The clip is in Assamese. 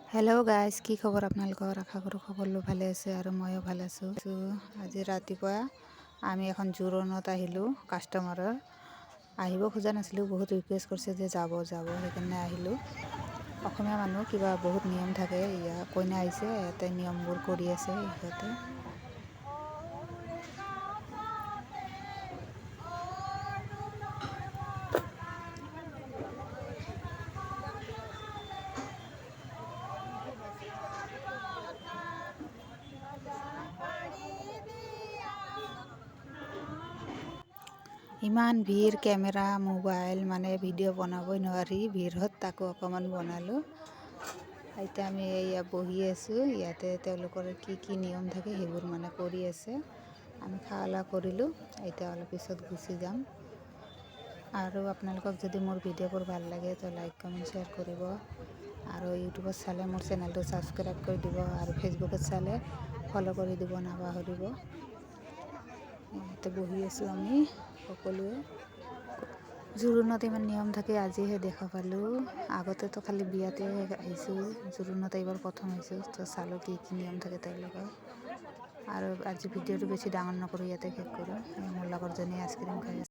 হেল্ল' গাইজ, কি খবৰ আপোনালোকৰ? আশা কৰোঁ সকলো ভালে আছে আৰু ময়ো ভাল আছোঁ। আজি ৰাতিপুৱা আমি এখন জোৰোণত আহিলোঁ। কাষ্টমাৰৰ আহিব খোজা নাছিলোঁ, বহুত ৰিকুৱেষ্ট কৰিছে যে যাব যাব, সেইকাৰণে আহিলোঁ। অসমীয়া মানুহ, কিবা বহুত নিয়ম থাকে। ইয়াৰ কইনা আহিছে, ইয়াতে নিয়মবোৰ কৰি আছে ইহঁতে। ইমান ভিৰ, কেমেৰা, মোবাইল, মানে ভিডিঅ' বনাবই নোৱাৰি ভিৰত। তাকো অকণমান বনালোঁ। এতিয়া আমি এয়া বহি আছোঁ ইয়াতে। তেওঁলোকৰ কি কি নিয়ম থাকে, সেইবোৰ মানে কৰি আছে। আমি খোৱা লোৱা কৰিলোঁ, এতিয়া অলপ পিছত গুচি যাম। আৰু আপোনালোকক যদি মোৰ ভিডিঅ'বোৰ ভাল লাগে, তো লাইক, কমেণ্ট, শ্বেয়াৰ কৰিব আৰু ইউটিউবত চালে মোৰ চেনেলটো ছাবস্ক্ৰাইব কৰি দিব আৰু ফেচবুকত চালে ফ'ল' কৰি দিব নাপাহৰিব। ইয়াতে বহি আছোঁ আমি সকলোৱে। জোৰোণত ইমান নিয়ম থাকে, আজিহে দেখা পালোঁ। আগতেতো খালি বিয়াতে আহিছোঁ, জোৰোণত এইবাৰ প্ৰথম আহিছোঁ। তো চালোঁ কি কি নিয়ম থাকে তেওঁলোকৰ। আৰু আজি ভিডিঅ'টো বেছি ডাঙৰ নকৰোঁ, ইয়াতে শেষ কৰোঁ। মোৰ লগৰজনীয়ে আইচক্ৰীম খাই আছে।